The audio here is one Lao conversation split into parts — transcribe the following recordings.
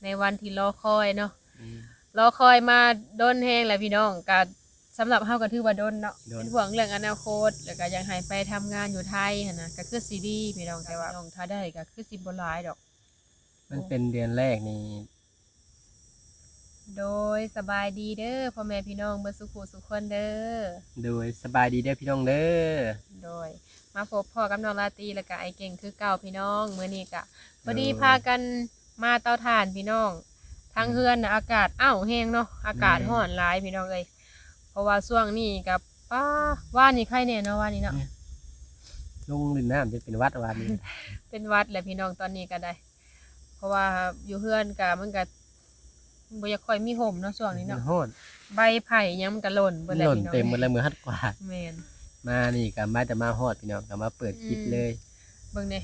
ໃນວັນທີ່ລໍຄອຍເນາະ ອືມ ລໍຄອຍມາດົນແຮງແລ້ວພີ່ນ້ອງ. ກະສຳລັບເຮົາກໍຖືວ່າດົນເນາະ ດົນ ເປັນຫ່ວງເລື່ອງອະນາຄົດ ແລ້ວກໍຢາກໃຫ້ໄປທຳງານຢູ່ໄທຫັ້ນນະ ກໍຄືຊິດີພີ່ນ້ອງ. ແຕ່ວ່ານ້ອງຖ້າໄດ້ກໍຄືຊິບໍ່ຫຼາຍດອກ ມັນເປັນເດືອນແລກນີ້. ໂດຍ ສະບາຍດີເດີພໍ່ແມ່ພີ່ນ້ອງເບິດສຸຂູສຸຄົນເດີ. ໂດຍ ສະບາຍດີເດີພີ່ນ້ອງເດີ. ໂດຍ ມາພົບພໍ້ກັບນ້ອງລາຕີ ແລ້ວກະອ້າຍເກັ່ງຄືເກົ່າພີ່ນ້ອງ. ມື້ນີ້ກະພໍດີ ໂດຍ ພາກັນມາເຕົາຖ່ານພີ່ນ້ອງ. ທາງ ອືມ ເຮືອນນະອາກາດອ້າວແຮງເນາະ ອາກາດ ແມ່ນ ຮ້ອນຫຼາຍພີ່ນ້ອງເອີຍ. ເພາະວ່າຊ່ວງນີ້ກະ ປ້າ ວານນີ້ໄຄແດ່ເນາະ ວານນີ້ເນາະ ແມ່ນ ລົງຫຼິ້ນນ້ຳຈົນເປັນຫວັດວານນີ້ ເປັນຫວັດແຫຼະພີ່ນ້ອງຕອນນີ້ກະໄດ້. ເພາະວ່າຢູ່ເຮືອນກະ ມັນກະບໍ່ຢາກຄ່ອຍມີຮົ່ມເນາະຊ່ວງນີ້ເນາະ ມັນຮ້ອນ ໃບໄຜ່ຫຍັງມັນກະຫຼົ່ນເບິດແຫຼະ ມັນຫຼົ່ນເຕັມໝົດແລ້ວ ມື້ຮັດກວາດ. ແມ່ນ ມານີ້ກະມາແຕ່ມາຮອດພີ່ນ້ອງ ກະມາເປີດຄລິບເລີຍ. ອືມ ເບິ່ງແດ່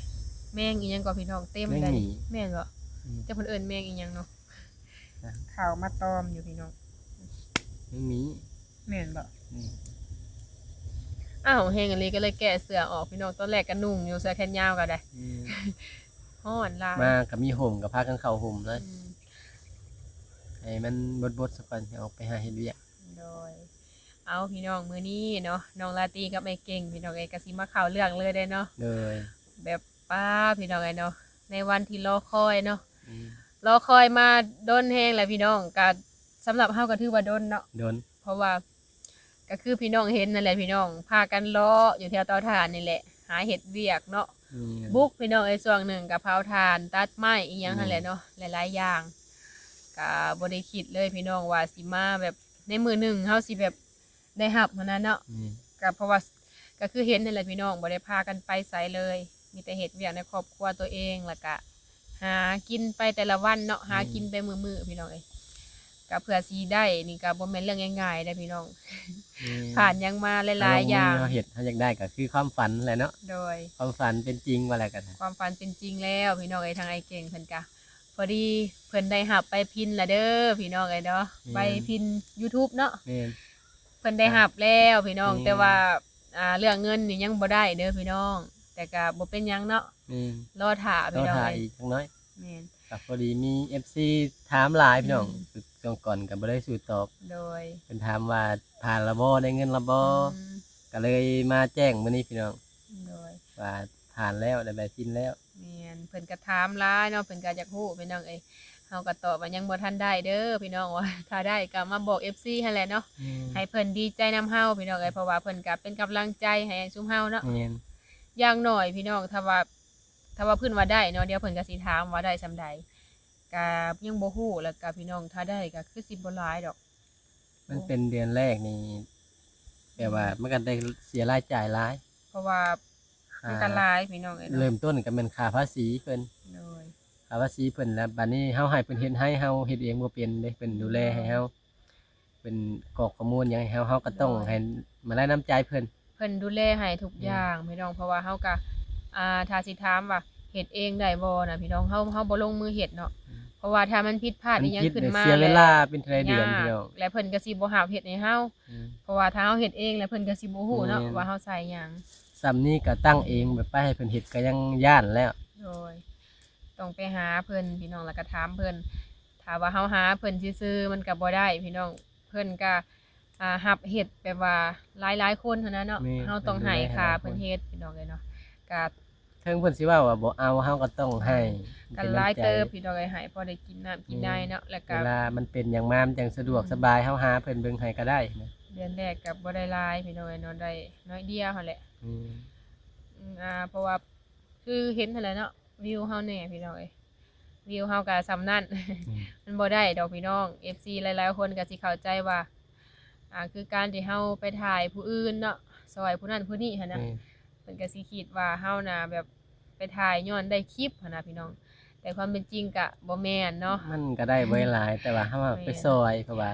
ແມງອີ່ຫຍັງກໍພີ່ນ້ອງເຕັມ ແມງໝີ່ ແມ່ນບໍ່? ອືມ ແຕ່ເພິ່ນເອີ້ນແມງອີ່ຫຍັງເນາະ ອ່ະ ເຂົ້າມາຕອມຢູ່ພີ່ນ້ອງ. ແມງໝີ່ ແມ່ນບໍ່? ອືມ ອ້າວ ແຮງອີ່ຫຼີ ກໍເລີຍແກະເສື້ອອອກພີ່ນ້ອງ. ຕອນແລກກໍນຸ່ງຢູ່ເສື້ອແຂນຍາວກໍໄດ້ ອືມ ຮ້ອນຫຼາຍ ມາກໍມີຮົ່ມ ກໍພາກັນເຂົ້າຮົ່ມເລີຍ. ອືມ ໃຫ້ມັນບົດໆ ຊະກ່ອນ ຊິອອກໄປຫາເຮັດວຽກ. ໂດຍ ເອົາພີ່ນ້ອງ ມື້ນີ້ເນາະ ນ້ອງລາຕີກັບອ້າຍເກັ່ງພີ່ນ້ອງເອີຍ ກໍຊິມາເຂົ້າເລື່ອງເລີຍເດ້ເນາະ. ໂດຍ ແບບ ປ້າ ພີ່ນ້ອງເອີຍເນາະ ໃນວັນທີ່ລໍຄອຍເນາະ ອືມ ລໍຄອຍມາດົນແຮງແລ້ວພີ່ນ້ອງ. ກະສຳລັບເຮົາກໍຖືວ່າດົນເນາະ ດົນ ເພາະວ່າ ກໍຄືພີ່ນ້ອງເຫັນນັ້ນແຫຼະພີ່ນ້ອງ ພາກັນເລາະຢູ່ແຖວເຕົາຖ່ານນີ້ແຫຼະ ຫາເຮັດວຽກເນາະ. ແມ່ນ ບຸກພີ່ນ້ອງເອີຍ ຊ່ວງໜຶ່ງກໍເຜົາຖ່ານ ຕັດໄມ້ ອີ່ຫຍັງຫັ້ນແຫຼະເນາະ ແມ່ນ ຫຼາຍໆຢ່າງ. ກໍບໍ່ໄດ້ຄິດເລີຍພີ່ນ້ອງວ່າຊິມາແບບ ໃນມື້ໜຶ່ງເຮົາຊິແບບ ໄດ້ຮັບຫັ້ນນະເນາະ. ແມ່ນ ກໍເພາະວ່າ ກໍຄືເຫັນຫັ້ນແຫຼະພີ່ນ້ອງ ບໍ່ໄດ້ພາກັນໄປໃສເລີຍ ມີແຕ່ເຮັດວຽກໃນຄອບຄົວຕົວເອງ ແລ້ວກະຫາກິນໄປແຕ່ລະວັນເນາະ ແມ່ນ ຫາກິນໄປມື້ໆ ພີ່ນ້ອງເອີຍ. ກໍເພື່ອຊິໄດ້ນີ້ກໍບໍ່ແມ່ນເລື່ອງງ່າຍໆເດ້ພີ່ນ້ອງ. ແມ່ນ ຜ່ານຫຍັງມາຫຼາຍໆຢ່າງ ເຮົາເຮັດ ເຮົາຢາກໄດ້ກໍຄືຄວາມຝັນແຫຼະເນາະ. ໂດຍ ຄວາມຝັນເປັນຈິງວ່າແລ້ວກັນ ຄວາມຝັນເປັນຈິງແລ້ວພີ່ນ້ອງເອີຍ. ທາງອ້າຍເກັ່ງເພິ່ນກະ ພໍດີເພິ່ນໄດ້ຮັບໃບພິມລະເດີພີ່ນ້ອງເອີຍເນາະ. ແມ່ນ ໃບພິມ YouTube ເນາະ. ແມ່ນ ເພິ່ນໄດ້ຮັບແລ້ວພີ່ນ້ອງ. ແມ່ນ ແຕ່ວ່າ ອ່າ ເລື່ອງເງິນນີ້ຍັງບໍ່ໄດ້ເດີພີ່ນ້ອງ ແຕ່ກະບໍ່ເປັນຫຍັງເນາະ. ແມ່ນ ລໍຖ້າພີ່ນ້ອງ ລໍຖ້າອີກຈັກໜ້ອຍ. ແມ່ນ ກະພໍດີມີເອັຟຊີຖາມຫຼາຍພີ່ນ້ອງ. ອືມ ຊ່ວງກ່ອນກະບໍ່ໄດ້ສູ້ຕອບ. ໂດຍ ເພິ່ນຖາມວ່າຜ່ານລະບໍ່ ໄດ້ເງິນລະບໍ່. ອືມ ກະເລີຍມາແຈ້ງມື້ນີ້ພີ່ນ້ອງ. ໂດຍ ວ່າຜ່ານແລ້ວ ໄດ້ໃບພິມແລ້ວ. ແມ່ນ ເພິ່ນກໍຖາມຫຼາຍເນາະ ເພິ່ນກໍຢາກຮູ້ພີ່ນ້ອງເອີຍ. ເຮົາກໍຕອບວ່າຍັງບໍ່ທັນໄດ້ເດີພີ່ນ້ອງ ວ່າຖ້າໄດ້ກໍມາບອກເອັຟຊີຫັ້ນແຫຼະເນາະ. ແມ່ນ ໃຫ້ເພິ່ນດີໃຈນຳເຮົາພີ່ນ້ອງເອີຍ ເພາະວ່າເພິ່ນກໍເປັນກຳລັງໃຈໃຫ້ຊຸມເຮົາເນາະ. ແມ່ນ ຢ່າງໜ້ອຍພີ່ນ້ອງ ຖ້າວ່າ ຖ້າວ່າເພິ່ນວ່າໄດ້ເນາະ ດຽວເພິ່ນກໍຊິຖາມວ່າໄດ້ສ່ຳໃດ ກໍຍັງບໍ່ຮູ້. ແລ້ວກໍພີ່ນ້ອງ ຖ້າໄດ້ກໍຄືຊິບໍ່ຫຼາຍດອກ. ມັນເປັນເດືອນແລກນີ້ ແບບວ່າ ອືມ ມັນກໍໄດ້ເສຍລາຍຈ່າຍຫຼາຍ ເພາະວ່າ ອ່າ ມັນກໍຫຼາຍພີ່ນ້ອງເອີຍເນາະ. ເລີ່ມຕົ້ນກໍແມ່ນຄ່າພາສີເພິ່ນ. ໂດຍ ຄ່າພາສີເພິ່ນ ແລ້ວບາດນີ້ເຮົາໃຫ້ເພິ່ນເຮັດໃຫ້ ເຮົາເຮັດເອງບໍ່ເປັນເດ້ ເພິ່ນດູແລໃຫ້ເຮົາ. ໂດຍ ເພິ່ນກອກຂໍ້ມູນຫຍັງໃຫ້ເຮົາ ເຮົາກໍຕ້ອງ ໂດຍ ໃຫ້ມາໄດ້ນ້ຳໃຈເພິ່ນ. ເພິ່ນດູແລໃຫ້ທຸກ ແມ່ນ ຢ່າງພີ່ນ້ອງ ເພາະວ່າເຮົາກໍ ອ່າ ຖ້າຊິຖາມວ່າເຮັດເອງໄດ້ບໍ່ນະພີ່ນ້ອງ ເຮົາ ເຮົາບໍ່ລົງມືເຮັດເນາະ. ອືມ ເພາະວ່າຖ້າມັນຜິດພາດ ມັນ ອີ່ຫຍັງ ຜິດ ຂຶ້ນມາ ເສຍເວລາເປັນເທົ່າໃດເດືອນພີ່ນ້ອງ ແລ້ວເພິ່ນກໍຊິບໍ່ຮັບເຮັດໃຫ້ເຮົາ. ອືມ ເພາະວ່າຖ້າເຮົາເຮັດເອງແລ້ວ ເພິ່ນກໍຊິບໍ່ຮູ້ເນາະ ແມ່ນ ວ່າເຮົາໃສ່ຫຍັງ. ສ່ຳນີ້ກໍຕັ້ງເອງ ແບບໄປໃຫ້ເພິ່ນເຮັດກໍຍັງຢ້ານແລ້ວ. ໂດຍ ຕ້ອງໄປຫາເພິ່ນພີ່ນ້ອງ ແລ້ວກໍຖາມເພິ່ນ. ຖ້າວ່າເຮົາຫາເພິ່ນຊື່ໆ ມັນກໍບໍ່ໄດ້ພີ່ນ້ອງ. ເພິ່ນກໍ ອ່າ ຮັບເຮັດແບບວ່າຫຼາຍໆຄົນຫັ້ນນະເນາະ. ແມ່ນ ເຮົາຕ້ອງໃຫ້ຄ່າເພິ່ນເຮັດພີ່ນ້ອງເອີຍເນາະ. ກໍເຖິງເພິ່ນຊິເວົ້າວ່າບໍ່ເອົາ ເຮົາກໍຕ້ອງໃຫ້. ແມ່ນ ກໍຫຼາຍເຕີບພີ່ນ້ອງເອີຍ ໃຫ້ພໍໄດ້ກິນນ້ຳກິນໃນເນາະ. ແລ້ວກໍເວລາມັນເປັນຫຍັງມາ ມັນຈັ່ງສະດວກ ອືມ ສະບາຍ ເຮົາຫາເພິ່ນເບິ່ງໃຫ້ກໍໄດ້ນະ. ເດືອນແລກກໍບໍ່ໄດ້ຫຼາຍພີ່ນ້ອງເອີຍເນາະ ໄດ້ໜ້ອຍດຽວຫັ້ນແຫຼະ. ອືມ ອືມ ອ່າ ເພາະວ່າຄືເຫັນຫັ້ນແຫຼະເນາະ ວິວເຮົາແດ່ພີ່ນ້ອງເອີຍ ວິວເຮົາກໍສ່ຳນັ້ນ. ອືມ ມັນບໍ່ໄດ້ດອກພີ່ນ້ອງ ເອັຟຊີຫຼາຍໆຄົນກໍຊິເຂົ້າໃຈວ່າ ອ່າ ຄືການທີ່ເຮົາໄປຖ່າຍຜູ້ອື່ນເນາະ ຊ່ອຍຜູ້ນັ້ນຜູ້ນີ້ຫັ້ນນະ. ແມ່ນ ເພິ່ນກໍຊິຄິດວ່າເຮົານະແບບໄປຖ່າຍຍ້ອນໄດ້ຄລິບຫັ້ນນະພີ່ນ້ອງ ແຕ່ຄວາມເປັນຈິງກະບໍ່ແມ່ນເນາະ. ມັນກໍໄດ້ບໍ່ຫຼາຍ ແຕ່ວ່າເຮົາ ແມ່ນ ໄປຊ່ອຍ ເພາະວ່າ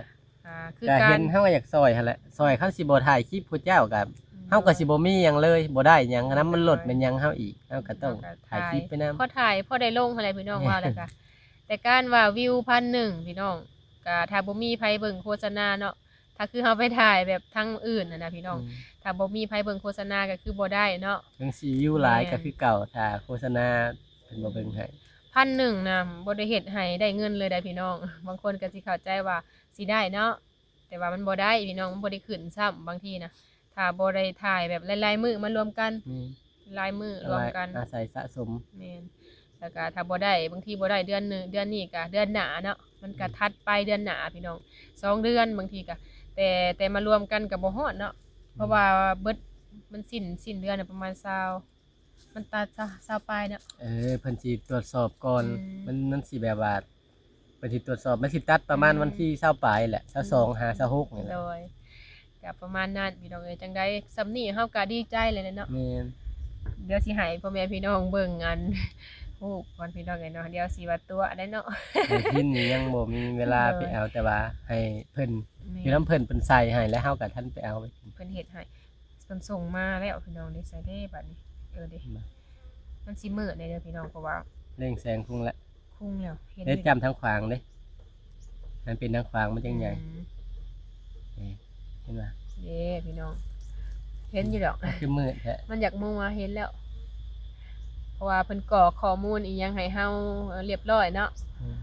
ອ່າ ຄື ກໍ ການ ເຫັນເຮົາກໍຢາກຊ່ອຍຫັ້ນແຫຼະ ຊ່ອຍ ຄັນຊິບໍ່ຖ່າຍຄລິບຜູ້ເຈົ້າກໍ ອືມ ເຮົາກໍຊິບໍ່ມີຫຍັງເລີຍ ບໍ່ໄດ້ຫຍັງ ອັນນັ້ນມັນລົດແມ່ນຫຍັງເຮົາອີກ ເຮົາກໍຕ້ອງ ເຮົາກໍ ຖ່າຍຄລິບໄປນຳ ພໍຖ່າຍພໍໄດ້ລົງຫັ້ນແຫຼະພີ່ນ້ອງ. ວ່າແລ້ວກໍ ແຕ່ການວ່າວິວພັນໜຶ່ງພີ່ນ້ອງ ກໍຖ້າບໍ່ມີໃຜເບິ່ງໂຄສະນາເນາະ ຖ້າຄືເຮົາໄປຖ່າຍແບບທາງອື່ນຫັ້ນນະພີ່ນ້ອງ ອືມ ຖ້າບໍ່ມີໃຜເບິ່ງໂຄສະນາກໍຄືບໍ່ໄດ້ເນາະ. ເຖິງຊິວິວຫຼາຍ ແມ່ນ ກໍຄືເກົ່າ ຖ້າໂຄສະນາເພິ່ນບໍ່ເບິ່ງໃຫ້. ອືມ ພັນໜຶ່ງນະ ບໍ່ໄດ້ເຮັດໃຫ້ໄດ້ເງິນເລີຍໃດ໋ພີ່ນ້ອງ. ບາງຄົນກໍຊິເຂົ້າໃຈວ່າຊິໄດ້ເນາະ ແຕ່ວ່າມັນບໍ່ໄດ້ພີ່ນ້ອງ ມັນບໍ່ໄດ້ຂຶ້ນຊ້ຳ. ບາງທີນະ ຖ້າບໍ່ໄດ້ຖ່າຍແບບຫຼາຍໆມື້ມາລວມກັນ ແມ່ນ ຫຼາຍມື້ລວມກັນ ອາໄສສະສົມ ແມ່ນ. ແລ້ວກໍຖ້າບໍ່ໄດ້ ບາງທີບໍ່ໄດ້ເດືອນໜຶ່ງ ເດືອນນີ້ກໍເດືອນໜ້າເນາະ ມັນກໍ ແມ່ນ ຖັດໄປເດືອນໜ້າພີ່ນ້ອງ ສອງເດືອນ ບາງທີກໍ ແຕ່ ແຕ່ມາລວມກັນກໍບໍ່ຮອດເນາະ ເພາະວ່າເບິດ ມັນສິ້ນ ສິ້ນເດືອນນະປະມານຊາວ ມັນຕັດຊາວ ຊາວປາຍເນາະ. ເອີ ເພິ່ນຊິຕວດສອບກ່ອນ ອືມ ມັນ ມັນຊິແບບວ່າ ເພິ່ນຊິຕວດສອບ ມັນຊິຕັດປະມານ ອືມ ວັນທີຊາວປາຍແຫຼະ ຊາວສອງ ອືມ ຫາຊາວຫົກນີ້ແຫຼະ ໂດຍ ກໍປະມານນັ້ນພີ່ນ້ອງເອີຍ. ຈັ່ງໃດສ່ຳນີ້ເຮົາກໍດີໃຈແລ້ວເນາະ ແມ່ນ. ດຽວຊິໃຫ້ພໍ່ແມ່ພີ່ນ້ອງເບິ່ງອັນ ຮູບກ່ອນພີ່ນ້ອງເອີຍເນາະ ດຽວຊິວ່າຕົວະໄດ໋ເນາະ. ແມ່ພິນນີ້ຍັງບໍ່ມີເວລາ ໂດຍ ໄປເອົາ ແຕ່ວ່າໃຫ້ເພິ່ນ ແມ່ນ ຢູ່ນຳເພິ່ນ ເພິ່ນໃສ່ໃຫ້ ແລ້ວເຮົາກໍທັນໄປເອົາ ເພິ່ນເຮັດໃຫ້. ເພິ່ນສົ່ງມາແລ້ວພີ່ນ້ອງເດ້ ໃສເດ້ບາດນີ້ ເອີເດ້ ມາ ມັນຊິມືດແດ່ເດີພີ່ນ້ອງ ເພາະວ່າເລັ່ງແສງຄຸງແລ້ວ ຄຸງແລ້ວ ເຫັນ ເດ້ ຢູ່ ຈ້ຳທາງຂວາງເດ້ ມັນເປັນທາງຂວາງ ມັນຈັ່ງໃຫຍ່ ອືມ ເດ້ ເຫັນບໍ່ ເດ້ພີ່ນ້ອງ ເຫັນຢູ່ດອກ ມັນຄືມືດແທ້ ມັນຢາກມົວ ເຫັນແລ້ວ ເພາະວ່າເພິ່ນກອກຂໍ້ມູນອີ່ຫຍັງໃຫ້ເຮົາ ເອີ ລຽບຮ້ອຍເນາະ ອືມ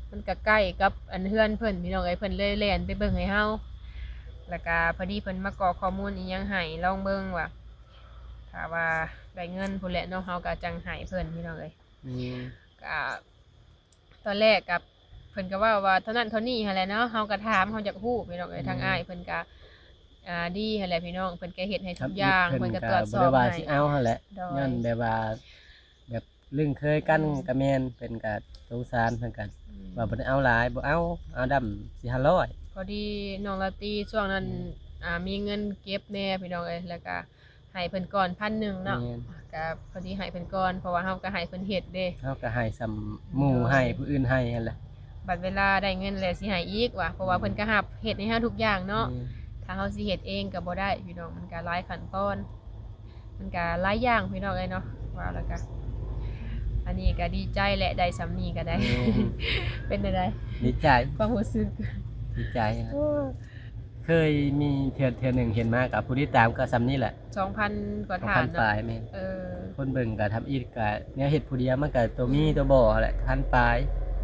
ມັນກໍໃກ້ກັບອັນເຮືອນເພິ່ນພີ່ນ້ອງເອີຍ ເພິ່ນເລີຍແລ່ນໄປເບິ່ງໃຫ້ເຮົາ ແລ້ວກະພໍດີເພິ່ນມາກອກຂໍ້ມູນອີ່ຫຍັງໃຫ້ ລອງເບິ່ງວ່າ ຖ້າວ່າໄດ້ເງິນພຸ້ນແຫຼະເນາະ ເຮົາກໍຈັ່ງໃຫ້ເພິ່ນພີ່ນ້ອງເອີຍ ແມ່ນ ກະຕອນແລກກະເພິ່ນກໍເວົ້າວ່າເທົ່ານັ້ນເທົ່ານີ້ຫັ້ນແຫຼະເນາະ ເຮົາກໍຖາມ ເຮົາຢາກຮູ້ພີ່ນ້ອງເອີຍ ແມ່ນ ທາງອ້າຍເພິ່ນກະ ອ່າ ດີຫັ້ນແຫຼະພີ່ນ້ອງ ເພິ່ນກໍເຮັດໃຫ້ທຸກຢ່າງ ທຳອິດເເພິ່ນກໍຕວດສອບໃຫ້ ເພິ່ນກໍບໍ່ໄດ້ວ່າຊິເອົາຫັ້ນແຫຼະ ໂດຍ ຍ້ອນແບບວ່າ ແບບລຶ້ງເຄີຍກັນ ອືມ ກໍແມ່ນ ເພິ່ນກໍສົງສານ ເພິ່ນກໍ ອືມ ວ່າບໍ່ໄດ້ເອົາຫຼາຍ ບໍ່ເອົາ ເອົາດຳສີ່ຫ້າຮ້ອຍ ພໍດີນ້ອງລາຕີຊ່ວງນັ້ນ ອືມ ອ່າ ມີເງິນເກັບແດ່ພີ່ນ້ອງເອີຍ ແລ້ວກໍໃຫ້ເພິ່ນກ່ອນພັນໜຶ່ງເນາະ ແມ່ນ ກໍພໍດີໃຫ້ເພິ່ນກ່ອນ ເພາະວ່າເຮົາກໍໃຫ້ເພິ່ນເຮັດເດ້ ເຮົາກໍໃຫ້ສ່ຳໝູ່ ໂດຍ ໃຫ້ຜູ້ອື່ນໃຫ້ຫັ້ນແຫຼະ ບັດເວລາໄດ້ເງິນແລ້ວຊິໃຫ້ອີກວ່າ ເພາະວ່າ ອືມ ເພິ່ນກໍຮັບເຮັດໃຫ້ເຮົາທຸກຢ່າງເນາະ ແມ່ນ ຖ້າເຮົາຊິເຮັດເອງກໍບໍ່ໄດ້ພີ່ນ້ອງ ມັນກໍຫຼາຍຂັ້ນຕອນ ມັນກະຫຼາຍຢ່າງພີ່ນ້ອງເອີຍເນາະ ວ່າແລ້ວກະ ອັນນີ້ກະດີໃຈແຫຼະ ໄດ້ສ່ຳນີ້ກະໄດ້ ອືມ ເປັນແນວໃດ ດີໃຈ ຄວາມຮູ້ສຶກ ດີໃຈ ໂອ້ ເຄີຍມີເທື່ອ ເທື່ອໜຶ່ງເຫັນມາກະ ຜູ້ຕິດຕາມກະສ່ຳນີ້ແຫຼະ ສອງພັນກວ່າທ່ານເນາະ ສອງພັນປາຍ ແມ່ນ ເອີ ຄົນເບິ່ງກະທຳອິດກະແນວເຮັດຜູ້ດຽວ ມັນກະຕົວມີ ອືມ ຕົວບໍ່ຫັ້ນແຫຼະ ພັນປາຍ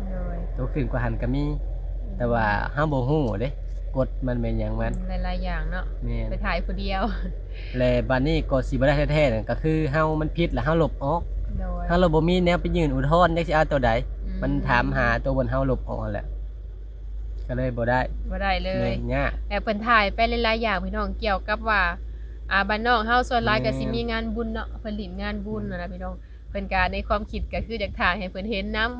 ໂດຍ ຕົວຂຶ້ນກວ່າຫັ້ນກະມີ ອືມ ແຕ່ວ່າເຮົາບໍ່ຮູ້ເດ້ ກົດມັນແມ່ນຫຍັງມັນ ອືມ ຫຼາຍໆຢ່າງເນາະ ແມ່ນ ໄປຖ່າຍຜູ້ດຽວ ແລະບາດນີ້ກໍຊິບໍ່ໄດ້ແທ້ໆນັ້ນ ກໍຄືເຮົາມັນຜິດແລ້ວເຮົາລົບອອກ ໂດຍ ເຮົາລະບໍ່ມີແນວໄປຍື່ນອຸທອນ ຈັກຊິເອົາຕົວໃດ ອືມ ມັນຖາມຫາຕົວບ່ອນເຮົາລົບອອກຫັ້ນແຫຼະ ກໍເລີຍບໍ່ໄດ້ ບໍ່ໄດ້ເລີຍ ແມ່ນ ຍາກ ແລະເພິ່ນຖ່າຍໄປຫຼາຍໆຢ່າງພີ່ນ້ອງ ກ່ຽວກັບວ່າ ອ່າ ບ້ານນອກເຮົາສ່ວນຫຼາຍ ແມ່ນ ກໍຊິມີງານບຸນເນາະ ເພິ່ນຫຼິ້ນງານບຸນ ອືມ ຫັ້ນນະພີ່ນ້ອງ ເພິ່ນກະໃນຄວາມຄິດກໍຄືຢາກຖ່າຍໃຫ້ເພິ່ນເຫັນນຳ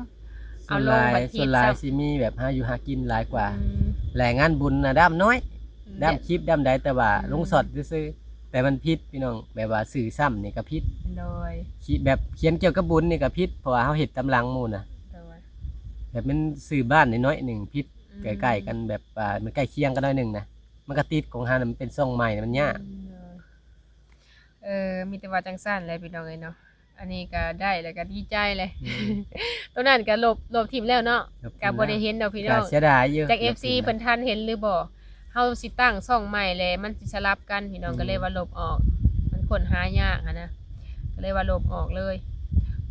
ເອົາລົງບັດທິດ ສ່ວນຫຼາຍ ສ່ວນຫຼາຍຊິມີແບບຫາຢູ່ຫາກິນຫຼາຍກວ່າ ອືມ ແລະງານບຸນນະດຳນ້ອຍ ອືມ ດຳຄລິບດຳໃດ ແຕ່ວ່າ ອືມ ລົງຊັອດຊື່ໆ ແຕ່ມັນຜິດພີ່ນ້ອງ ແບບວ່າຊື່ຊ້ຳນີ້ກໍຜິດ ໂດຍ ຄລິບແບບຂຽນກ່ຽວກັບບຸນນີ້ກໍຜິດ ເພາະວ່າເຮົາເຮັດຕາມຫຼັງໝູ່ນະ ໂດຍ ແບບແມ່ນຊື່ບ້ານໜ້ອຍໆໜຶ່ງຜິດ ອືມ ໃກ້ໆກັນ ແບບວ່າມັນໃກ້ຄຽງກັນໜ້ອຍໜຶ່ງນະ ມັນກໍຕິດ ຂອງເຮົານະມັນເປັນຊ່ອງໃໝ່ ມັນຍາກ ອືມ ໂດຍ ເອີ ມີແຕ່ວ່າຈັ່ງຊັ້ນແຫຼະພີ່ນ້ອງເອີຍເນາະ ອັນນີ້ກໍໄດ້ແລ້ວກໍດີໃຈແຫຼະ ອືມ ໂຕນັ້ນກໍລົບ ລົບຖິ້ມແລ້ວເນາະ ລົບຖິ້ມ ກໍບໍ່ໄດ້ເຫັນດອກພີ່ນ້ອງ ກໍເສຍດາຍຢູ່ ຈັກ ເອັຟຊີ ລົບຖິ້ມແລ້ວ ເພິ່ນທັນເຫັນຫຼືບໍ່ ເຮົາຊິຕັ້ງຊ່ອງໃໝ່ແຫຼະ ມັນຊິສະຫຼັບກັນພີ່ນ້ອງ ອືມ ກໍເລີຍວ່າລົບອອກ ມັນຄົ້ນຫາຍາກຫັ້ນນະ ກໍເລີຍວ່າລົບອອກເລີຍ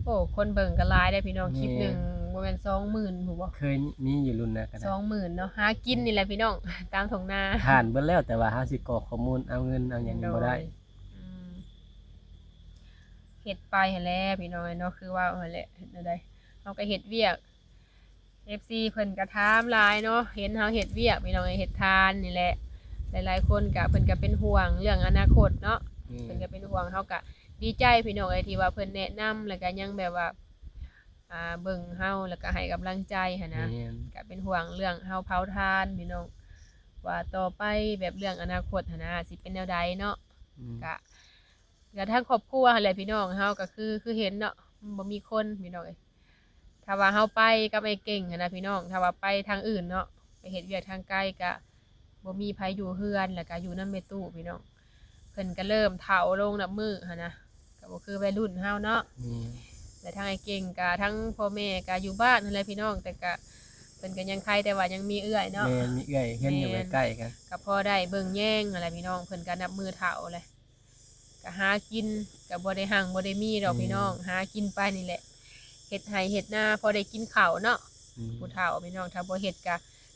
ໂອ້ ຄົນເບິ່ງກໍຫຼາຍເດ້ພີ່ນ້ອງ ແມ່ນ ຄລິບໜຶ່ງບໍ່ແມ່ນສອງໝື່ນພຸ້ນບໍ່ ເຄີຍມີຢູ່ລຸ້ນນະກໍໄດ້ ສອງໝື່ນເນາະ ຫາກິນນີ້ແຫຼະພີ່ນ້ອງ ຕາມທົ່ງນາ ຜ່ານເບິດແລ້ວ ແຕ່ວ່າເຮົາຊິກອກຂໍ້ມູນເອົາເງິນເອົາຫຍັງ ໂດຍ ບໍ່ໄດ້ ອືມ ເຮັດໄປຫັ້ນແຫຼະພີ່ນ້ອງເອີຍເນາະ ຄືເວົ້າຫັ້ນແຫຼະ ເຮັດແນວໃດ ເຮົາກໍເຮັດວຽກ ເອັຟຊີ ເພິ່ນກໍຖາມຫຼາຍເນາະ ເຫັນເຮົາເຮັດວຽກພີ່ນ້ອງເອີຍ ເຮັດທານນີ້ແຫຼະ ຫຼາຍໆຄົນກໍ ເພິ່ນກໍເປັນຫ່ວງເລື່ອງອະນາຄົດເນາະ ອືມ ເພິ່ນກໍເປັນຫ່ວງ ເຮົາກໍດີໃຈພີ່ນ້ອງເອີຍ ທີ່ວ່າເພິ່ນແນະນຳ ແລ້ວກໍຍັງແບບວ່າ ອ່າ ເບິ່ງເຮົາ ແລ້ວກໍໃຫ້ກຳລັງໃຈຫັ້ນນະ ແມ່ນ ກໍເປັນຫ່ວງເລື່ອງເຮົາເຜົາຖ່ານພີ່ນ້ອງ ວ່າຕໍ່ໄປແບບເລື່ອງອະນາຄົດຫັ້ນນະ ຊິເປັນແນວໃດເນາະ ອືມ ກະ ກະທາງຄອບຄົວຫັ້ນແຫຼະພີ່ນ້ອງ ເຮົາກໍຄື ຄືເຫັນເນາະ ມັນບໍ່ມີຄົນພີ່ນ້ອງເອີຍ ຖ້າວ່າເຮົາໄປກັບອ້າຍເກັ່ງຫັ້ນນະພີ່ນ້ອງ ຖ້າວ່າໄປທາງອື່ນເນາະ ໄປເຮັດວຽກທາງໄກກະ ບໍ່ມີໃຜຢູ່ເຮືອນ ແລ້ວກະຢູ່ນຳແມ່ຕູ້ພີ່ນ້ອງ ເພິ່ນກະເລີ່ມເຖົ້າລົງນັບມື້ຫັ້ນນະ ກະບໍ່ຄືໄວລຸ້ນເຮົາເນາະ ແມ່ນ ແລະທາງອ້າຍເກັ່ງກະ ທັງພໍ່ແມ່ກະຢູ່ບ້ານຫັ້ນແຫຼະພີ່ນ້ອງ ແຕ່ກະ ເພິ່ນກະຍັງໄຄ ແຕ່ວ່າຍັງມີເອື້ອຍເນາະ ແມ່ນ ມີເອື້ອຍ ເຮືອນຢູ່ ແມ່ນ ໃກ້ໆກັນ ກະພໍໄດ້ເບິ່ງແຍງຫັ້ນແຫຼະພີ່ນ້ອງ ເພິ່ນກະນັບມື້ເຖົ້າແຫຼະ ກະຫາກິນ ກະບໍ່ໄດ້ຮັ່ງບໍ່ໄດ້ມີດອກ ແມ່ນ ພີ່ນ້ອງ ຫາກິນໄປນີ້ແຫຼະ ເຮັດໄຮ່ເຮັດນາພໍໄດ້ກິນເຂົ້າເນາະ. ອືມ ຜູ້ເຖົ້າພີ່ນ້ອງ ຖ້າບໍ່ເຮັດກະ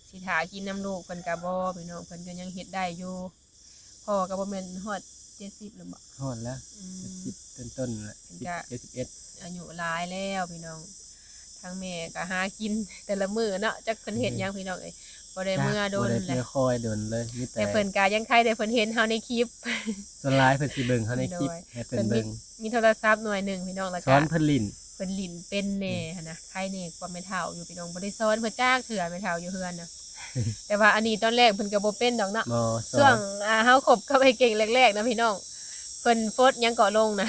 ຊິຖ້າກິນນຳລູກເພິ່ນກະບໍ່ ພີ່ນ້ອງ ເພິ່ນກະຍັງເຮັດໄດ້ຢູ່. ພໍ່ກໍບໍ່ແມ່ນຮອດເຈັດສິບແລ້ວບໍ? ຮອດແລ້ວ ອືມ ເຈັດສິບຕົ້ນໆແຫຼະ ເພິ່ນກະ ສິບ ເຈັດສິບເອັດ ອາຍຸຫຼາຍແລ້ວພີ່ນ້ອງ. ທາງແມ່ກໍຫາກິນແຕ່ລະມື້ເນາະ ຈັກເພິ່ນເຮັດຫຍັງ ອືມ ພີ່ນ້ອງເອີຍ ບໍ່ໄດ້ເມືອດົນ ບໍ່ໄດ້ເມືອ ແລ້ວ ຄອຍດົນເລີຍ ມີແຕ່ ແຕ່ເພິ່ນກໍຍັງໄຄແຕ່ເພິ່ນເຫັນເຮົາໃນຄລິບ ສ່ວນຫຼາຍເພິ່ນຊິເບິ່ງເຮົາໃນຄລິບ ໂດຍ ໃຫ້ເພິ່ນເບິ່ງ ເພິ່ນມີ ມີໂທລະສັບໜ່ວຍໜຶ່ງພີ່ນ້ອງ ແລ້ວກໍ ສອນເພິ່ນຫຼິ້ນ ເພິ່ນຫຼິ້ນເປັນແດ່ ອືມ ຫັ້ນນະ ໄຄແດ່ກວ່າແມ່ເຖົ້າຢູ່ພີ່ນ້ອງ ບໍ່ໄດ້ສອນເພິ່ນຈັກເທື່ອແມ່ເຖົ້າຢູ່ເຮືອນນະ. ແຕ່ວ່າອັນນີ້ຕອນແລກເພິ່ນກໍບໍ່ເປັນດອກເນາະ ບໍ່ສອນ ຊ່ວງ ອ່າ ເຮົາຄົບກັບອ້າຍເກັ່ງແລກໆນະພີ່ນ້ອງ ເພິ່ນໂພສຫຍັງເກາະລົງນະ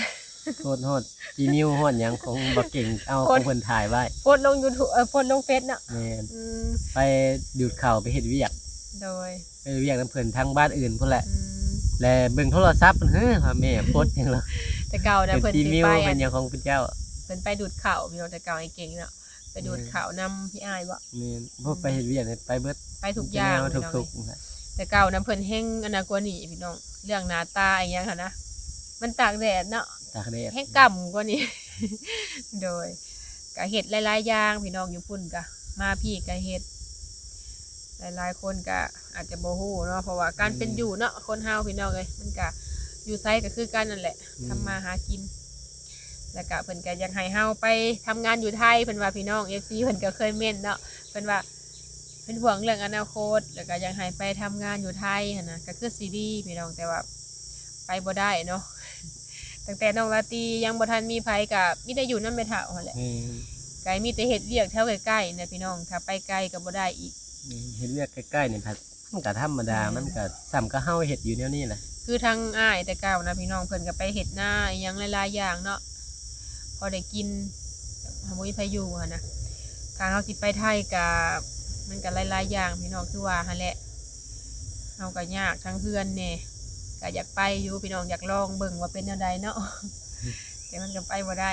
ໂພສຮອດຈີນິວ ຮອດຫຍັງຂອງບັກເກັ່ງ ເອົາ ໂພສ ຂອງເພິ່ນຖ່າຍໄວ້ ໂພສລົງຢູທູບ ເອີ ໂພສລົງເຟສເນາະ ແມ່ນ ອືມ ໄປດູດເຂົ້າໄປເຮັດວຽກ ໂດຍ ໄປເຮັດວຽກນຳເພິ່ນທາງບ້ານອື່ນພຸ້ນແຫຼະ ອືມ ແລະເບິ່ງໂທລະສັບເພິ່ນ ເຮີ ວ່າແມ່ໂພສຫຍັງລະ ແຕ່ເກົ່ານະ ເປັນ ເພິ່ນ ຈີນິວ ຊິໄປ ເປັນຫຍັງຂອງເພິ່ນເຈົ້າ ເພິ່ນໄປດູດເຂົ້າພີ່ນ້ອງ ແຕ່ເກົ່າອ້າຍເກັ່ງເນາະ ໄປດູດເຂົ້ານຳພີ່ອ້າຍບໍ? ແມ່ນ ພວກໄປເຮັດວຽກນີ້ໄປເບິດ ໄປທຸກຢ່າງພີ່ນ້ອງເອີຍ ແຕ່ເກົ່ານະເພິ່ນແຮງອັນນັ້ນກວ່ານີ້ພີ່ນ້ອງ ເລື່ອງໜ້າຕາອີຫຍັງຫັ້ນນະ ມັນຕາກແດດເນາະ ຕາກແດດ ແຮງກ້ຳກວ່ານີ້ ໂດຍ ກະເຮັດຫຼາຍໆຢ່າງພີ່ນ້ອງ ຢູ່ພຸ້ນກະ ມາພີ້ກະເຮັດ ຫຼາຍໆຄົນກະອາດຈະບໍ່ຮູ້ເນາະ ເພາະວ່າການເປັນ ອືມ ຢູ່ເນາະ ຄົນເຮົາພີ່ນ້ອງເອີຍ ມັນກະຢູ່ໃສກະຄືກັນນັ້ນແຫຼະ ອືມ ທຳມາຫາກິນ ແລ້ວກະເພິ່ນກະຢາກໃຫ້ເຮົາໄປທຳງານຢູ່ໄທ ເພິ່ນວ່າພີ່ນ້ອງ ເອັຟຊີ ເພິ່ນກໍເຄີຍເມັ້ນເນາະ ເພິ່ນວ່າເປັນຫ່ວງເລື່ອງອະນາຄົດ ແລ້ວກະຢາກໃຫ້ໄປທຳງານຢູ່ໄທຫັ້ນນະ ກໍຄືຊິດີພີ່ນ້ອງ ແຕ່ວ່າໄປບໍ່ໄດ້ເນາະ ຕັ້ງແຕ່ນ້ອງລາຕີຍັງບໍ່ທັນມີໃຜ ກະມີແຕ່ຢູ່ນຳແມ່ເຖົ້າຫັ້ນແຫຼະ ແມ່ນ ກະມີແຕ່ເຮັດວຽກແຖວໃກ້ໆນະພີ່ນ້ອງ ຖ້າໄປໄກກໍບໍ່ໄດ້ອີກ ແມ່ນ ເຮັດວຽກໃກ້ໆນີ້ພັດ ມັນກະທຳມະດາ ແມ່ນ ມັນກະສ່ຳກັບເຮົາເຮັດຢູ່ແນວນີ້ແຫຼະ ຄືທາງອ້າຍແຕ່ເກົ່ານະພີ່ນ້ອງ ເພິ່ນກະໄປເຮັດນາອີ່ຫຍັງຫຼາຍໆຢ່າງເນາະ ພໍໄດ້ກິນ ບໍ່ມີໃຜຢູ່ຫັ້ນນະ ຖ້າເຮົາຊິໄປໄທກະ ມັນກະຫຼາຍໆຢ່າງພີ່ນ້ອງ ຄືວ່າຫັ້ນແຫຼະ ເຮົາກະຍາກທາງເຮືອນແດ່ ກະຢາກໄປຢູ່ພີ່ນ້ອງ ຢາກລອງເບິ່ງວ່າເປັນແນວໃດເນາະ ແຕ່ມັນກະໄປບໍ່ໄດ້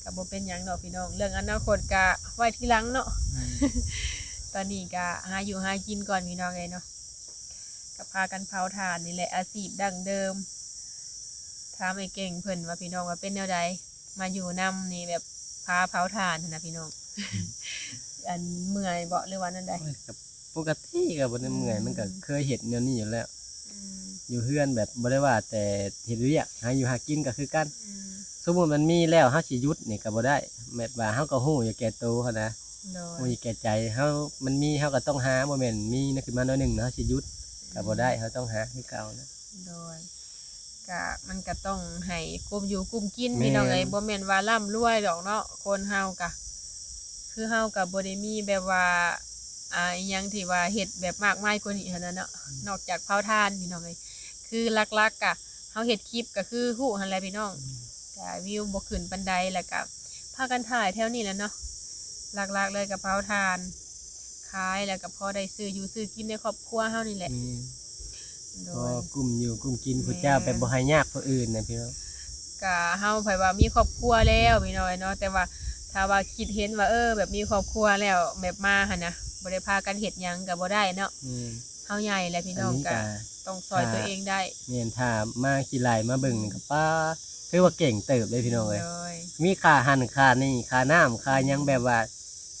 ກະບໍ່ເປັນຫຍັງດອກພີ່ນ້ອງ ເລື່ອງອະນາຄົດກະໄວ້ທີຫຼັງເນາະ ອືມ ຕອນນີ້ກະຫາຢູ່ຫາກິນກ່ອນພີ່ນ້ອງເອີຍເນາະ ກໍພາກັນເຜົາຖ່ານນີ້ແຫຼະ ອາຊີບດັ້ງເດີມ ຖາມອ້າຍເກັ່ງເພິ່ນວ່າພີ່ນ້ອງວ່າເປັນແນວໃດ ມາຢູ່ນຳນີ້ແບບພາເຜົາຖ່ານຫັ້ນນະພີ່ນ້ອງ ອືມ ອັນເມື່ອຍບໍ ຫຼືວ່າແນວໃດ? ໂອ້ຍ ກໍປົກກະຕິ ກໍບໍ່ໄດ້ເມື່ອຍ ອືມ ມັນກໍເຄີຍເຮັດແນວນີ້ຢູ່ແລ້ວ ອືມ ຢູ່ເຮືອນແບບບໍ່ໄດ້ວ່າແຕ່ເຮັດວຽກ ຫາຢູ່ຫາກິນກໍຄືກັນ ອືມ ສົມມຸດມັນມີແລ້ວເຮົາຊິຢຸດນີ້ກໍບໍ່ໄດ້ ແບບວ່າເຮົາກໍຮູ້ຢູ່ແກ່ໂຕຫັ້ນນະ ໂດຍ ຮູ້ຢູ່ແກ່ໃຈເຮົາ ມັນມີເຮົາກໍຕ້ອງຫາ ບໍ່ແມ່ນມີຂຶ້ນມາໜ້ອຍໜຶ່ງເຮົາຊິຢຸດ ອືມ ກໍບໍ່ໄດ້ ເຮົາຕ້ອງຫາຄືເກົ່ານະ ໂດຍ ກະ ມັນກະຕ້ອງໃຫ້ກຸ້ມຢູ່ກຸ້ມກິນ ແມ່ນ ພີ່ນ້ອງເອີຍ ບໍ່ແມ່ນວ່າລ່ຳລວຍດອກເນາະ ຄົນເຮົາກະ ຄືເຮົາກະບໍ່ໄດ້ມີແບບວ່າ ອ່າ ອີ່ຫຍັງທີ່ວ່າເຮັດແບບມາກມາຍກວ່ານີ້ຫັ້ນນະເນາະ ອືມ ນອກຈາກເຜົາຖ່ານ ພີ່ນ້ອງເອີຍ ຄືຫຼັກໆກະ ເຮົາເຮັດຄລິບກໍຄືຮູ້ຫັ້ນແຫຼະພີ່ນ້ອງ ອືມ ກະວິວບໍ່ຂຶ້ນປານໃດ ແລ້ວກະພາກັນຖ່າຍແຖວນີ້ແຫຼະເນາະ ຫຼັກໆເລີຍກະເຜົາຖ່ານຂາຍ ແລ້ວກະພໍໄດ້ຊື້ຢູ່ຊື້ກິນໃນຄອບຄົວເຮົານີ້ແຫຼະ ແມ່ນ ໂດຍ ພໍກຸ້ມຢູ່ກຸ້ມກິນ ແມ່ນ ຜູ້ເຈົ້າແບບບໍ່ໃຫ້ຍາກຜູ້ອື່ນນະພີ່ນ້ອງ ກະເຮົາໃຜວ່າມີຄອບຄົວແລ້ວພີ່ນ້ອງເນາະ ແຕ່ວ່າຖ້າວ່າຄິດເຫັນວ່າ ເອີ ແບບມີຄອບຄົວແລ້ວ ແບບມາຫັ້ນນະ ບໍ່ໄດ້ພາກັນເຮັດຫຍັງກະບໍ່ໄດ້ເນາະ ແມ່ນ ເຮົາໃຫຍ່ແລ້ວພີ່ນ້ອງ ອັນນີ້ກະ ກະຕ້ອງຊ່ອຍຕົວເອງໄດ້ ແມ່ນ ຖ້າມາຂີ້ໄລ່ມາເບິ່ງນີ້ກໍ ອືມ ປ້າ ຖືວ່າເກັ່ງເຕີບເດ້ພີ່ນ້ອງເອີຍ ໂດຍ ມີຄ່າຫັ້ນຄ່ານີ້ ຄ່ານ້ຳຄ່າຫຍັງ ອືມ ແບບວ່າ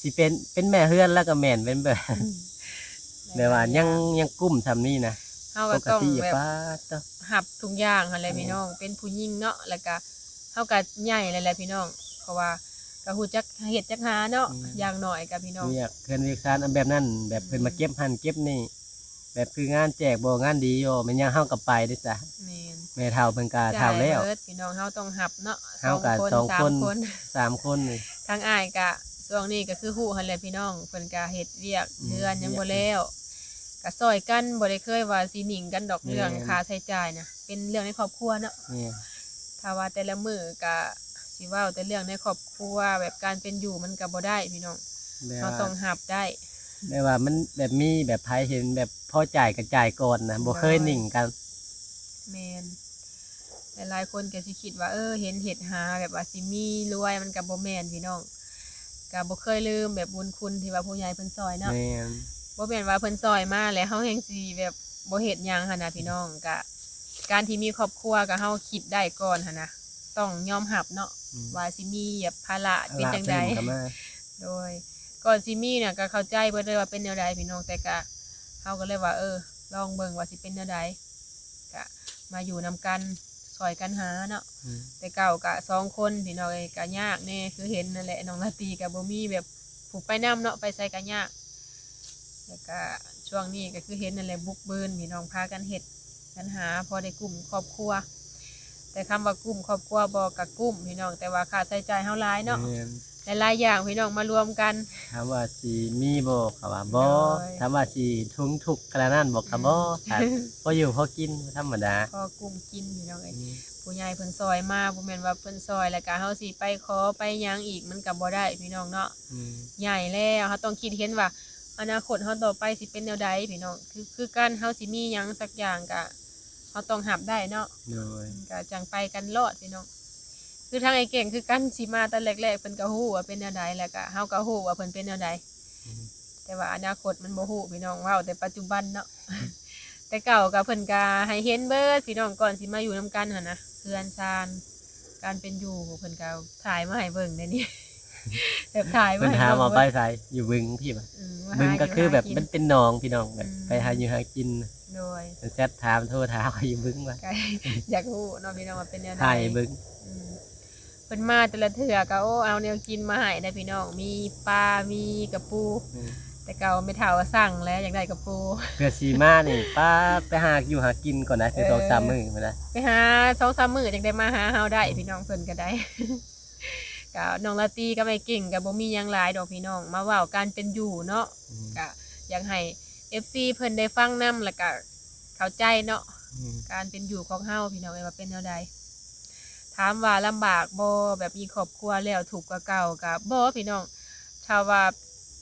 ຊິເປັນ ເປັນແມ່ເຮືອນແລ້ວກໍແມ່ນ ເປັນແບບ ອືມ ແບບວ່າຍັງ ຍັງກຸ້ມສ່ຳນີ້ນະ ເຮົາກໍຕ້ອງແບບ ປົກກະຕິ ປາດໂທ້ ຮັບທຸກຢ່າງຫັ້ນແຫຼະ ແມ່ນ ພີ່ນ້ອງ ເປັນຜູ້ຍິງເນາະ ແລ້ວກໍເຮົາກໍໃຫຍ່ແລ້ວແຫຼະພີ່ນ້ອງ ເພາະວ່າກໍຮູ້ຈັກເຮັດຈັກຫາເນາະ ອືມ ຢ່າງໜ້ອຍກໍພີ່ນ້ອງ ວຽກເຮືອນວຽກຊານ ອັນແບບນັ້ນ ແບບເພິ່ນ ອືມ ມາເກັບຫັ້ນເກັບນີ້ ແບບຄືງານແຈກບໍ່ ງານດີບໍ່ ແມ່ນຫຍັງເຮົາກໍໄປເດ້ຊະ ແມ່ນ ແມ່ເຖົ້າເພິ່ນກໍເຖົ້າແລ້ວ ຈ່າຍເບິດ ພີ່ນ້ອງ ເຮົາຕ້ອງຮັບເນາະ ເຮົາກໍສອງຄົນ ສອງຄົນ ສາມຄົນ ສາມຄົນນີ້ ທາງອ້າຍກໍຊ່ວງນີ້ກໍຄືຮູ້ຫັ້ນແຫຼະພີ່ນ້ອງ ເພິ່ນກໍເຮັດວຽກ ອືມ ເຮືອນຍັງບໍ່ແລ້ວ ກໍຊ່ອຍກັນ ບໍ່ໄດ້ເຄີຍວ່າຊິໜິງກັນດອກ ແມ່ນ ເລື່ອງຄ່າໃຊ້ຈ່າຍນະ ເປັນເລື່ອງໃນຄອບຄົວເນາະ ແມ່ນ ຖ້າວ່າແຕ່ລະມື້ກໍຊິເວົ້າແຕ່ເລື່ອງໃນຄອບຄົວ ແບບການເປັນຢູ່ມັນກໍບໍ່ໄດ້ພີ່ນ້ອງ ແບບ ເຮົາຕ້ອງຮັບໄດ້ ແບບວ່າມັນແບບມີແບບໃຜເຫັນແບບພໍຈ່າຍກໍຈ່າຍກ່ອນນະ ໂດຍ ບໍ່ເຄີຍໜິງກັນ ແມ່ນ ຫຼາຍໆຄົນກໍຊິຄິດວ່າ ເອີ ເຫັນເຮັດຫາແບບວ່າຊິມີລວຍ ມັນກໍບໍ່ແມ່ນພີ່ນ້ອງ ກໍບໍ່ເຄີຍລືມແບບບຸນຄຸນທີ່ວ່າຜູ້ໃຫຍ່ເພິ່ນຊ່ອຍເນາະ ແມ່ນ ບໍ່ແມ່ນວ່າເພິ່ນຊ່ອຍມາແລ້ວເຮົາແຮ່ງຊິແບບ ບໍ່ເຮັດຫຍັງຫັ້ນນະພີ່ນ້ອງ ກະການທີ່ມີຄອບຄົວກະເຮົາຄິດໄດ້ກ່ອນຫັ້ນນະ ຕ້ອງຍອມຮັບເນາະ ອືມ ວ່າຊິມີແບບພາລະເປັນຈັ່ງໃດ ພາລະເພີ່ມເຂົ້າມາ. ໂດຍ ກ່ອນຊິມີນະກໍເຂົ້າໃຈເບິດເລີຍວ່າເປັນແນວໃດພີ່ນ້ອງ ແຕ່ກະ ເຮົາກໍເລີຍວ່າ ເອີ ລອງເບິ່ງວ່າຊິເປັນແນວໃດ ກະມາຢູ່ນຳກັນ ຊ່ອຍກັນຫາເນາະ. ອືມ ແຕ່ເກົ່າກະສອງຄົນພີ່ນ້ອງເອີຍ ກະຍາກແດ່ ຄືເຫັນນັ້ນແຫຼະ ນ້ອງລາຕີກະບໍ່ມີແບບຜູ້ໄປນຳເນາະ ໄປໃສກະຍາກ. ແລ້ວກະຊ່ວງນີ້ກໍຄືເຫັນນັ້ນແຫຼະ ບຸກບືນພີ່ນ້ອງ ພາກັນເຮັດກັນຫາ ພໍໄດ້ກຸ້ມຄອບຄົວ. ແຕ່ຄຳວ່າກຸ້ມຄອບຄົວບໍ່ ກະກຸ້ມພີ່ນ້ອງ ແຕ່ວ່າຄ່າໃຊ້ຈ່າຍເຮົາຫຼາຍເນາະ. ແມ່ນ ຫຼາຍໆຢ່າງພີ່ນ້ອງມາລວມກັນ. ຖາມວ່າຊິມີບໍ່ ກໍວ່າບໍ່. ໂດຍ ຖາມວ່າຊິທົນທຸກຂະໜາດນັ້ນບໍ່ ກໍບໍ່. ອືມ ຖ້າພໍຢູ່ພໍກິນທຳມະດາ ພໍກຸ້ມກິນພີ່ນ້ອງເອີຍ. ອືມ ຜູ້ໃຫຍ່ເພິ່ນຊ່ອຍມາ ບໍ່ແມ່ນວ່າເພິ່ນຊ່ອຍແລ້ວກະເຮົາຊິໄປຂໍໄປຫຍັງອີກ ມັນກໍບໍ່ໄດ້ພີ່ນ້ອງເນາະ. ອືມ ໃຫຍ່ແລ້ວ ເຮົາຕ້ອງຄິດເຫັນວ່າ ອະນາຄົດເຮົາຕໍ່ໄປຊິເປັນແນວໃດພີ່ນ້ອງ ຄື ຄືການເຮົາຊິມີຫຍັງສັກຢ່າງກະ ເຮົາຕ້ອງຮັບໄດ້ເນາະ. ໂດຍ ມັນກະຈັ່ງໄປກັນລອດພີ່ນ້ອງ. ຄືທາງອ້າຍເກັ່ງຄືກັນ ຊິມາຕອນແລກໆ ເພິ່ນກະຮູ້ວ່າເປັນແນວໃດ ແລ້ວກະເຮົາກະຮູ້ວ່າເພິ່ນເປັນແນວໃດ. ອືມ ແຕ່ວ່າອະນາຄົດມັນບໍ່ຮູ້ພີ່ນ້ອງ ເວົ້າແຕ່ປັດຈຸບັນເນາະ. ແຕ່ເກົ່າກະເພິ່ນກະໃຫ້ເຫັນເບິດພີ່ນ້ອງ ກ່ອນຊິມາຢູ່ນຳກັນຫັ້ນນະ ເຮືອນຊານ ການເປັນຢູ່ ເພິ່ນກໍຖ່າຍມາໃຫ້ເບິ່ງແນວນີ້ ແບບຖ່າຍມາໃຫ້ເບິ່ງ. ເພິ່ນຖາມວ່າໄປໃສ ຢູ່ບຶງພີ້ວ່າ. ອືມ ບຶງກໍຄືແບບມັນເປັນໜອງພີ່ນ້ອງ ແບບ ອືມ ໄປຫາຢູ່ຫາກິນ. ໂດຍ ເພິ່ນແຊັດຖາມ ໂທຖາມວ່າຢູ່ບຶງວ່າ ກໍຢາກຮູ້ເນາະພີ່ນ້ອງວ່າເປັນແນວໃດ ຖ່າຍເບິ່ງ. ອືມ ເພິ່ນມາແຕ່ລະເທື່ອກໍ ໂອ້ ເອົາແນວກິນມາໃຫ້ໄດ໋ພີ່ນ້ອງ ມີປາ ມີກະປູ. ອືມ ແຕ່ເກົ່າແມ່ເຖົ້າສັ່ງແລ້ວ ຢາກໄດ້ກະປູ ເພື່ອຊິມານີ້ ປາ ໄປຫາຢູ່ຫາກິນກ່ອນນະ ຄື ເອີ ສອງສາມມື້ພຸ້ນນະ ໄປຫາສອງສາມມື້ຈັ່ງໄດ້ມາຫາເຮົາໄດ້. ອືມ ພີ່ນ້ອງເພິ່ນກໍໄດ້ ກໍນ້ອງລາຕີກັບອ້າຍເກັ່ງກໍບໍ່ມີຫຍັງຫຼາຍດອກພີ່ນ້ອງ ມາເວົ້າການເປັນຢູ່ເນາະ. ອືມ ກໍຢາກໃຫ້ເອັຟຊີເພິ່ນໄດ້ຟັງນຳ ແລ້ວກໍເຂົ້າໃຈເນາະ. ອືມ ການເປັນຢູ່ຂອງເຮົາພີ່ນ້ອງເອີຍວ່າເປັນແນວໃດ. ຖາມວ່າລຳບາກບໍ່ ແບບມີຄອບຄົວແລ້ວທຸກກວ່າເກົ່າ ກະບໍ່ພີ່ນ້ອງ. ຖ້າວ່າ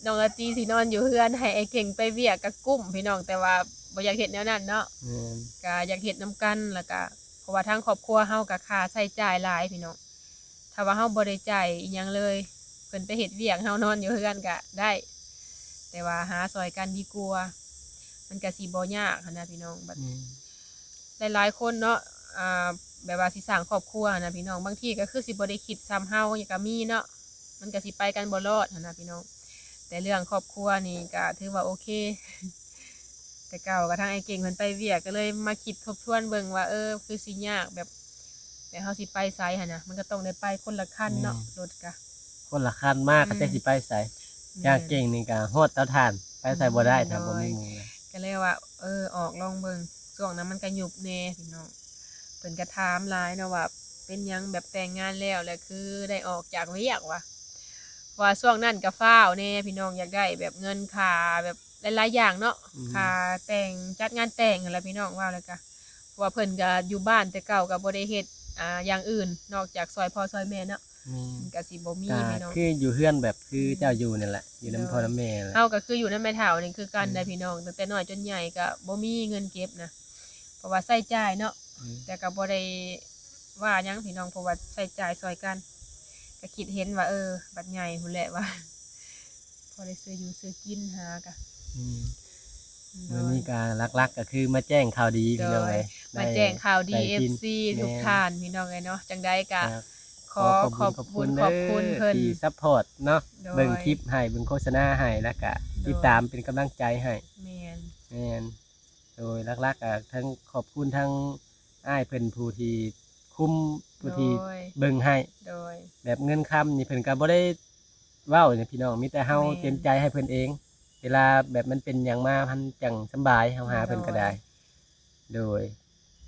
ນ້ອງລາຕີຊິນອນຢູ່ເຮືອນ ໃຫ້ອ້າຍເກັ່ງໄປວຽກກະກຸ້ມພີ່ນ້ອງ ແຕ່ວ່າບໍ່ຢາກເຮັດແນວນັ້ນເນາະ. ແມ່ນ ກະຢາກເຮັດນຳກັນ ແລ້ວກະ ເພາະວ່າທາງຄອບຄົວເຮົາກະຄ່າໃຊ້ຈ່າຍຫຼາຍພີ່ນ້ອງ. ຖ້າວ່າເຮົາບໍ່ໄດ້ຈ່າຍອີ່ຫຍັງເລີຍ ເພິ່ນໄປເຮັດວຽກ ເຮົານອນຢູ່ເຮືອນກະໄດ້ ແຕ່ວ່າຫາຊ່ອຍກັນດີກວ່າ ມັນກະຊິບໍ່ຍາກຫັ້ນນະພີ່ນ້ອງ. ບັດ ອືມ ຫຼາຍໆຄົນເນາະ ອ່າ ແບບວ່າຊິສ້າງຄອບຄົວຫັ້ນນະພີ່ນ້ອງ ບາງທີກໍຄືຊິບໍ່ໄດ້ຄິດສ່ຳເຮົາກໍມີເນາະ ມັນກໍຊິໄປກັນບໍ່ລອດຫັ້ນນະພີ່ນ້ອງ. ແຕ່ເລື່ອງຄອບຄົວນີ້ກໍຖືວ່າໂອເຄ ແຕ່ເກົ່າກໍທາງອ້າຍເກັ່ງເພິ່ນໄປວຽກ ກໍເລີຍມາຄິດທົບທວນເບິ່ງວ່າ ເອີ ຄືຊິຍາກ ແບບ ແບບເຮົາຊິໄປໃສຫັ້ນນະ ມັນກໍຕ້ອງໄດ້ໄປຄົນລະຄັນເນາະ. ແມ່ນ ລົດກະຄົນລະຄັນ ມາ ອືມ ກໍຈັກຊິໄປໃສ. ແມ່ນ ຢ່າງເກັ່ງນີ້ກໍຮອດເຕົາຖ່ານ ໄປໃສບໍ່ໄດ້ ອືມ ຖ້າບໍ່ມີໝູ່ນະ. ໂດຍ ກໍເລີຍວ່າ ເອີ ອອກລອງເບິ່ງ. ຊ່ວງນັ້ນມັນກໍຫຍຸບແດ່ພີ່ນ້ອງ ເພິ່ນກໍຖາມຫຼາຍເນາະວ່າ ເປັນຫຍັງແບບແຕ່ງງານແລ້ວ ແລ້ວຄືໄດ້ອອກຈາກວຽກວ່າ ເພາະວ່າຊ່ວງນັ້ນກໍຟ້າວແດ່ພີ່ນ້ອງ ຢາກໄດ້ແບບເງິນຄ່າແບບຫຼາຍໆຢ່າງເນາະ. ອືມ ຄ່າແຕ່ງ ຈັດງານແຕ່ງຫັ້ນລະພີ່ນ້ອງ ເວົ້າແລ້ວກໍ ເພາະວ່າເພິ່ນກໍຢູ່ບ້ານແຕ່ເກົ່າ ກໍບໍ່ໄດ້ເຮັດ ອ່າ ຢ່າງອື່ນນອກຈາກຊ່ອຍພໍ່ຊ່ອຍແມ່ເນາະ. ແມ່ນ ມັນກໍຊິບໍ່ມີ ກໍ ພີ່ນ້ອງ ຄືຢູ່ເຮືອນແບບຄື ອືມ ເຈົ້າຢູ່ນັ້ນແຫຼະ ຢູ່ນຳ ໂດຍ ພໍ່ນຳແມ່ແຫຼະ. ເຮົາກໍຄືຢູ່ນຳແມ່ເຖົ້ານີ້ຄືກັນ ອືມ ໄດ໋ພີ່ນ້ອງ ຕັ້ງແຕ່ນ້ອຍຈົນໃຫຍ່ກໍບໍ່ມີເງິນເກັບນະ ເພາະວ່າໃຊ້ຈ່າຍເນາະ. ອືມ ແຕ່ກໍບໍ່ໄດ້ວ່າຫຍັງພີ່ນ້ອງ ເພາະວ່າໃຊ້ຈ່າຍຊ່ອຍກັນ ກໍຄິດເຫັນວ່າ ເອີ ບັດໃຫຍ່ພຸ້ນແຫຼະວ່າ ພໍໄດ້ຊື້ຢູ່ຊື້ກິນຫາກະ. ອືມ ໂດຍ ມື້ນີ້ກໍຫຼັກໆກໍຄືມາແຈ້ງຂ່າວດີ ໂດຍ ພີ່ນ້ອງເອີຍ ມາແຈ້ງຂ່າວດີ ໄດ້ກິນ ເອັຟຊີ ແມ່ນ ທຸກທ່ານ ພີ່ນ້ອງເອີຍເນາະ. ຈັ່ງໃດກໍ ອ່າ ຂໍຂອບ ຂອບ ຂອບຄຸນ ຂອບຄຸນເດີ ຂອບຄຸນເພິ່ນທີ່ຊັບພອດເນາະ. ໂດຍ ເບິ່ງຄລິບໃຫ້ ເບິ່ງໂຄສະນາໃຫ້ ແລ້ວກະ ໂດຍ ຕິດຕາມເປັນກຳລັງໃຈໃຫ້. ແມ່ນ ແມ່ນ ໂດຍ ຫຼັກໆກໍທັງຂອບຄຸນທັງອ້າຍເພິ່ນຜູ້ທີ່ຄຸມ ຜູ້ທີ່ ໂດຍ ເບິ່ງໃຫ້. ໂດຍ ແບບເງິນຄຳນີ້ເພິ່ນກໍບໍ່ໄດ້ເວົ້າຫຍັງພີ່ນ້ອງ ມີແຕ່ເຮົາ ແມ່ນ ເຕັມໃຈໃຫ້ເພິ່ນເອງ ເວລາແບບມັນເປັນຫຍັງມາ ມັນຈັ່ງສຳບາຍ ເຮົາຫາເພິ່ນກໍໄດ້. ໂດຍ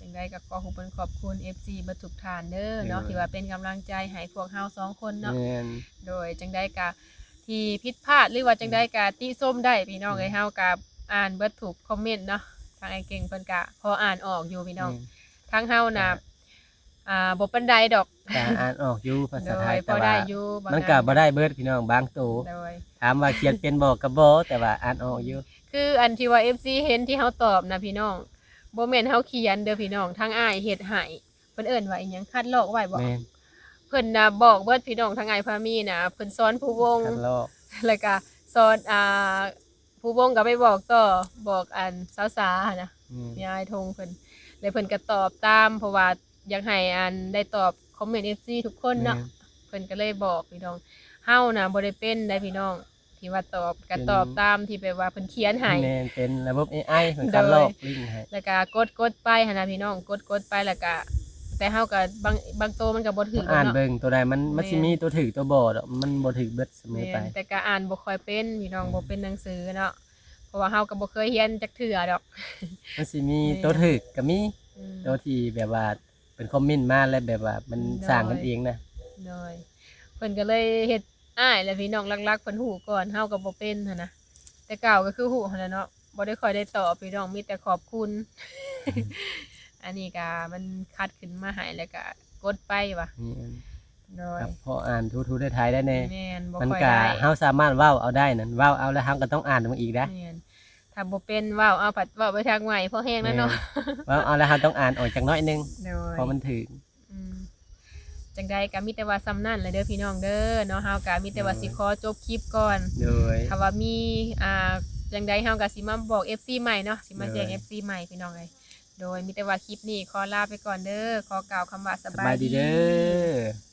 ໂດຍ ຈັ່ງໃດກໍຂໍຂອບຄຸນ ຂອບຄຸນ ເອັຟຊີ ເບິດທຸກທ່ານເດີເນາະ ໂດຍ ທີ່ວ່າເປັນກຳລັງໃຈໃຫ້ພວກເຮົາສອງຄົນເນາະ. ແມ່ນ ໂດຍ ຈັ່ງໃດກໍທີ່ຜິດພາດ ຫຼືວ່າຈັ່ງໃດກໍຕິຊົມໄດ້ພີ່ນ້ອງເອີຍ ອືມ ເຮົາກໍອ່ານເບິດທຸກຄອມເມັນເນາະ. ທາງອ້າຍເກັ່ງເພິ່ນກໍພໍອ່ານອອກຢູ່ພີ່ນ້ອງ ແມ່ນ ທາງເຮົານະ ກໍ ອ່າ ບໍ່ປານໃດດອກ ກໍອ່ານອອກຢູ່ພາສາໄທ ໂດຍ ແຕ່ວ່າ ພໍໄດ້ຢູ່ ມັນກໍບໍ່ໄດ້ເບິດພີ່ນ້ອງ ບາງໂຕ. ໂດຍ ຖາມວ່າຂຽນເປັນບໍ່ ກໍບໍ່ ແຕ່ວ່າອ່ານອອກຢູ່. ຄືອັນທີ່ວ່າ ເອັຟຊີ ເຫັນທີ່ເຮົາຕອບນະພີ່ນ້ອງ ບໍ່ແມ່ນເຮົາຂຽນເດີພີ່ນ້ອງ ທາງອ້າຍເຮັດໃຫ້. ເພິ່ນເອີ້ນວ່າອີ່ຫຍັງ ຄັດລອກໄວ້ບໍ? ແມ່ນ ເພິ່ນນະບອກເບິດພີ່ນ້ອງ ທາງອ້າຍພາມີນະ ເພິ່ນສອນຜູ້ວົງ ຄັດລອກ ແລ້ວກະສອນ ອ່າ ຜູ້ວົງກໍໄປບອກຕໍ່ ບອກອັນສາວສາຫັ້ນນະ ອືມ ແມ່ອ້າຍທົງເພິ່ນ ແລ້ວເພິ່ນກໍຕອບຕາມ ເພາະວ່າຢາກໃຫ້ອັນໄດ້ຕອບຄອມເມັນ ເອັຟຊີ ທຸກຄົນເນາະ. ແມ່ນ ເພິ່ນກໍເລີຍບອກພີ່ນ້ອງ. ເຮົານະບໍ່ໄດ້ເປັນໄດ໋ພີ່ນ້ອງ ທີ່ວ່າຕອບ ກໍ ເປັນ ຕອບຕາມທີ່ແບບວ່າເພິ່ນຂຽນໃຫ້. ແມ່ນ ເປັນລະບົບ ເອໄອ ເພິ່ນ ໂດຍ ຄັດລອກລິ້ງໃຫ້ ແລ້ວກໍກົດ ກົດໄປຫັ້ນນະພີ່ນ້ອງ ກົດ ກົດໄປ ແລ້ວກໍ ແຕ່ເຮົາກໍບາງ ບາງໂຕມັນກໍບໍ່ຖືກ ອ່ານ ເນາະ ເບິ່ງໂຕໃດມັນ ມັນ ແມ່ນ ຊິມີໂຕຖືກໂຕບໍ່ດອກ ມັນບໍ່ຖືກເບິດສະເໝີໄປ. ແມ່ນ ແຕ່ກໍອ່ານບໍ່ຄ່ອຍເປັນພີ່ນ້ອງ ແມ່ນ ບໍ່ເປັນໜັງສືເນາະ ເພາະວ່າເຮົາກໍບໍ່ເຄີຍຮຽນຈັກເທື່ອດອກ. ມັນຊິມີ ແມ່ນ ໂຕຖືກກໍມີ ອືມ ໂຕທີ່ແບບວ່າ ເປັນຄອມເມັນມາ ແລະ ແບບວ່າມັນ ໂດຍ ສ້າງກັນເອງນະ. ໂດຍ ເພິ່ນກໍເລີຍເຮັດອ້າຍແຫຼະພີ່ນ້ອງ ຫຼັກໆເພິ່ນຮູ້ກ່ອນ ເຮົາກໍບໍ່ເປັນຫັ້ນນະ. ແຕ່ເກົ່າກໍຄືຮູ້ຫັ້ນແຫຼະເນາະ ບໍ່ໄດ້ຄ່ອຍໄດ້ຕອບພີ່ນ້ອງ ມີແຕ່ຂອບຄຸນ. ອັນນີ້ກໍມັນຄັດຂຶ້ນມາໃຫ້ ແລ້ວກໍກົດໄປວ່າ ແມ່ນ ໂດຍ ກໍພໍອ່ານຖູໆໄຖໆໄດ້ແດ່. ແມ່ນ ບໍ່ ມັນ ຄ່ອຍ ກໍ ໄດ້ ເຮົາສາມາດເວົ້າເອົາໄດ້ນັ້ນ ເວົ້າເອົາແລ້ວເຮົາກໍຕ້ອງອ່ານເບິ່ງອີກນະ. ແມ່ນ ຖ້າບໍ່ເປັນເວົ້າເອົາ ພັດເວົ້າໄປທາງໃໝ່ພໍແຮງແລ້ວເນາະ. ແມ່ນ ເວົ້າເອົາແລ້ວເຮົາຕ້ອງອ່ານອອກຈັກໜ້ອຍໜຶ່ງ ໂດຍ ເພາະມັນຖືກ. ອືມ ຈັ່ງໃດກໍມີແຕ່ວ່າສ່ຳນັ້ນແຫຼະເດີພີ່ນ້ອງເດີເນາະ ເຮົາກໍມີແຕ່ວ່າ ໂດຍ ຊິຂໍຈົບຄລິບກ່ອນ. ໂດຍ ຖ້າວ່າມີ ອ່າ ຈັ່ງໃດເຮົາກໍຊິມາບອກເອັຟຊີໃໝ່ເນາະ ຊິມາແຈ້ງ ໂດຍ ເອັຟຊີໃໝ່ພີ່ນ້ອງເອີຍ. ໂດຍ ມີແຕ່ວ່າຄລິບນີ້ຂໍລາໄປກ່ອນເດີ ຂໍກ່າວຄຳວ່າສະບາຍດີ ສະບາຍດີເດີ.